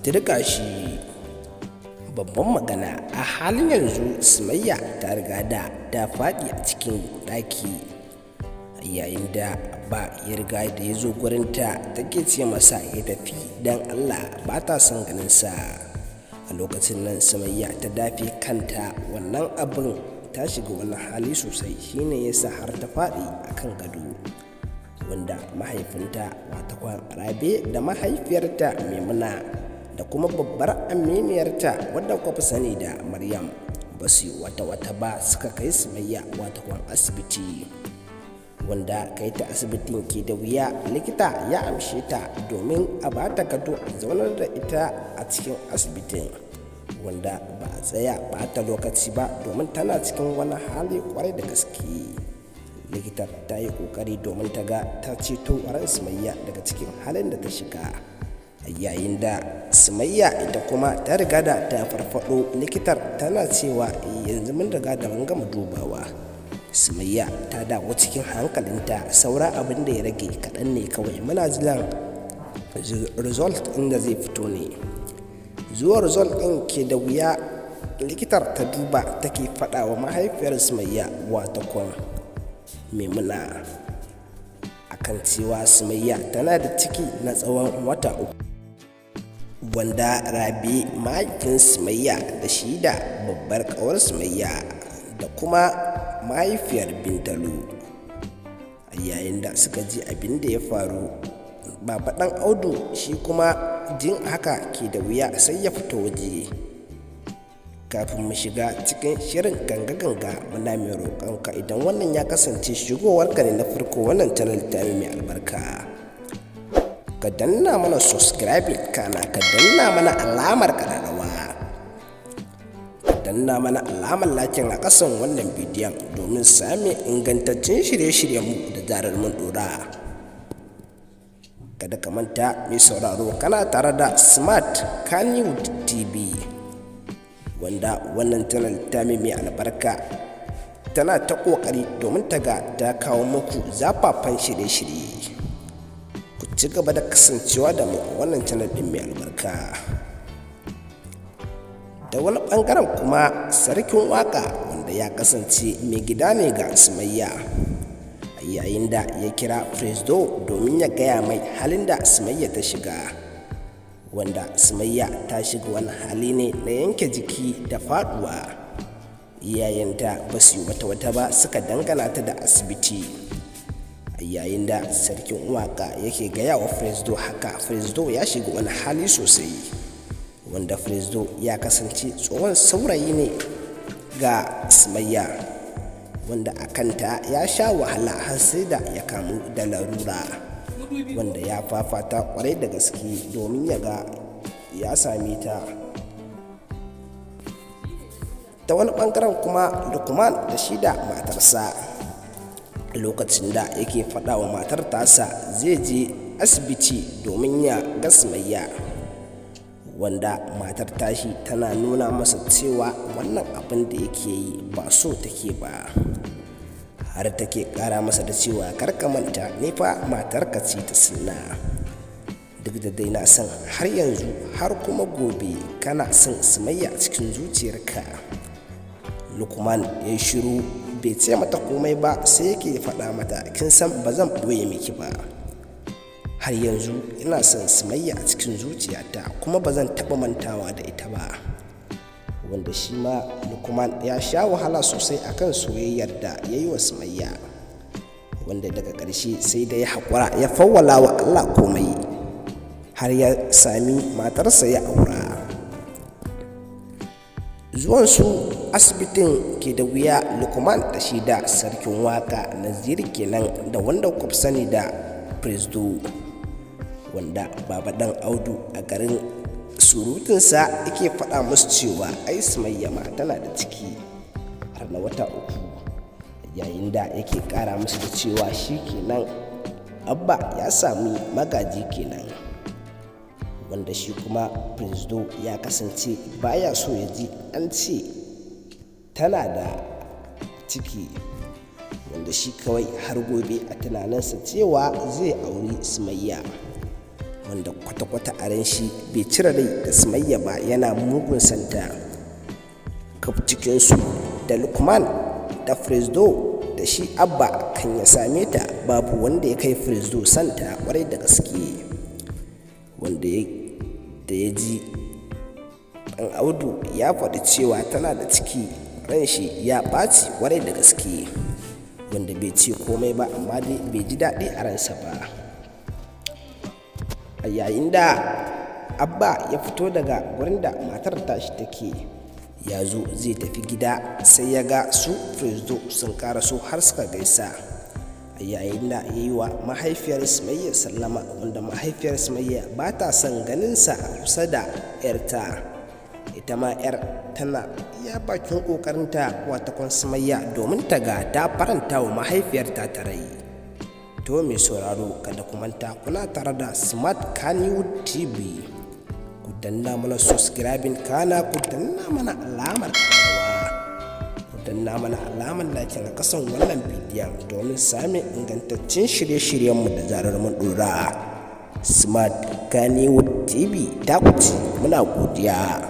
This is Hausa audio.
Turƙa shi. Babban magana, a halin yanzu Sumayya ta riga da ta faɗi a cikin ɗaki, yayin da Abba ya riga da ya zo gurinta take ce masa ya tafi don Allah, ba ta son ganinsa. A lokacin nan Sumayya ta dafe kanta, wannan abin ta shiga wani hali sosai, shine yasa har ta faɗi a kan gado, wanda mahaifinta watakwan Rabe da mahaifiyarta Maimuna da kuma babbar aminiyarta wadda kuka fi sani da Maryam ba su yi wata wata ba suka kai Sumayya watakwan asibiti. Wanda kai ta asibitin ke da wuya, likita ya amshe ta domin a ba ta gado a zaunar da ita a cikin asibitin, wanda ba a tsaya ɓata lokaci ba domin tana cikin wani hali kwarai da gaske. Likitar ta yi ƙoƙari domin ta ga ta ceto ran Sumayya daga cikin halin da ta shiga, yayin da Sumayya ita kuma ta riga da ta farfado. Likitar tana cewa yanzu mun riga da mun gama dubawa, Sumayya ta dawo cikin hankalinta, saura abin da ya rage kaɗan ne kawai, muna jiran result ɗin da zai fito ne. Zuwa result ɗin ke da wuya, likitar ta duba take faɗa wa mahaifiyar Sumayya watakon Maimuna akan cewa Sumayya tana da ciki na tsawon wata 3. Wanda Rabi mahaifin Sumayya da shi da babbar ƙawar Sumayya da kuma mahaifiyar Bintalo, yayin da suka ji abin da ya faru, Baba Ɗan Audu shi kuma jin haka ke da wuya sai ya fito waje. Kafin mu shiga cikin shirin ganga-ganga, muna mai roƙonka, idan wannan ya kasance shigowarka ne na farko wannan channel ta mai albarka, ka danna mana subscribe, kana ka danna mana alamar ƙararrawa, ka danna mana alamar like a ƙasan wannan bidiyon domin sami ingantaccen shirye-shiryenmu da zarar mun ɗora. Kada ka manta, mai sauraro, kana tare da Smart Kannywood TV, wanda wannan channel ta mai albarka tana ta ƙoƙari domin ta ga ta kawo muku zafafan shirye-shirye. Ku ci gaba da kasancewa da mu a wannan channel ɗin mai albarka. Da wani ɓangaren kuma, Sarkin Waƙa, wanda ya kasance mai gida ne ga Sumayya, yayin da ya kira Presdo domin ya gaya mai halin da Sumayya ta shiga, wanda Sumayya ta shiga wani hali ne na yanke jiki da faduwa. Iyayenta ba su yi wata wata ba suka dangana ta da asibiti. Yayin da Sarkin Waka yake gaya wa Presdo haka, Presdo ya shiga wani hali sosai, wanda Presdo ya kasance tsohon saurayi ne ga Sumayya, wanda a kanta ya sha wahala har sai da ya kamu da larura, wanda ya fafata kwarai da gaske domin ya ga ya same ta. Ta wani bangaren kuma, Lukman da shi da matarsa, lokacin da yake faɗa wa matar tasa zai je asibiti domin ya ga Sumayya, wanda matar tashi tana nuna masa cewa wannan abin da yake yi ba so take ba, har take kara masa da cewa kar ka manta ni fa matarka ce ta sunna, duk da dai na san har yanzu har kuma gobe kana son Sumayya a cikin zuciyarka. Lukman ya shiru, bai ce mata komai ba, sai yake faɗa mata, kin san ba zan ɓoye miki ba, har yanzu ina son Sumayya a cikin zuciyata kuma ba zan taɓa mantawa da ita ba. Wanda shi ma Lukman ya sha wahala sosai akan soyayyar da ya yi wa Sumayya, wanda daga ƙarshe sai da ya haƙura ya fawwala wa Allah komai har ya sami matarsa ya aura. Zuwansu asibitin ke da wuya, Lukman da shi da Sarkin Waka Naziri kenan, da wanda kuka sani da Presdo, wanda Baba Dan Audu a garin surutunsa yake faɗa musu cewa ai Sumayya ma tana da ciki har na wata 3, yayin da yake ƙara musu da cewa shi kenan Abba ya sami magaji kenan. Wanda shi kuma Presdo ya kasance baya so ya ji an ce tana da ciki, wanda shi kawai har gobe a tunaninsa cewa zai auri Sumayya, wanda Wanda kwata-kwata a ran shi bai cire rai da Sumayya ba, yana mugun santa. Kaf cikinsu da Lukman da Presdo da shi Abba, kan ya same ta, babu wanda ya kai Presdo santa kwarai da gaske. Wanda da ya ji Ɗan Audu ya faɗi cewa tana da ciki, ran shi ya ɓaci kwarai da gaske, wanda bai ce komai ba, amma dai bai ji daɗi a ransa ba. A yayin da Abba ya fito daga gurin da matar tashi take, ya zo zai tafi gida, sai ya ga su Presdo sun karaso har suka gaisa, a yayin da ya yi wa mahaifiyar Sumayya sallama, wanda mahaifiyar Sumayya ba ta son ganinsa a kusa da 'yarta. Ita ma 'yar tana iya bakin ƙoƙarinta, watakon Sumayya, domin ta ga ta faranta wa mahaifiyarta ta rai. To mai sauraro, kada ku manta kuna tare da Smart Kannywood TV. Ku danna mana subscribing, kana ku danna mana alamar ƙararrawa, ku danna mana alamar like a kasan wannan bidiyon domin samun ingantaccen shirye-shiryenmu da zarar mun ɗora. Smart Kannywood TV ta ku ce, muna godiya.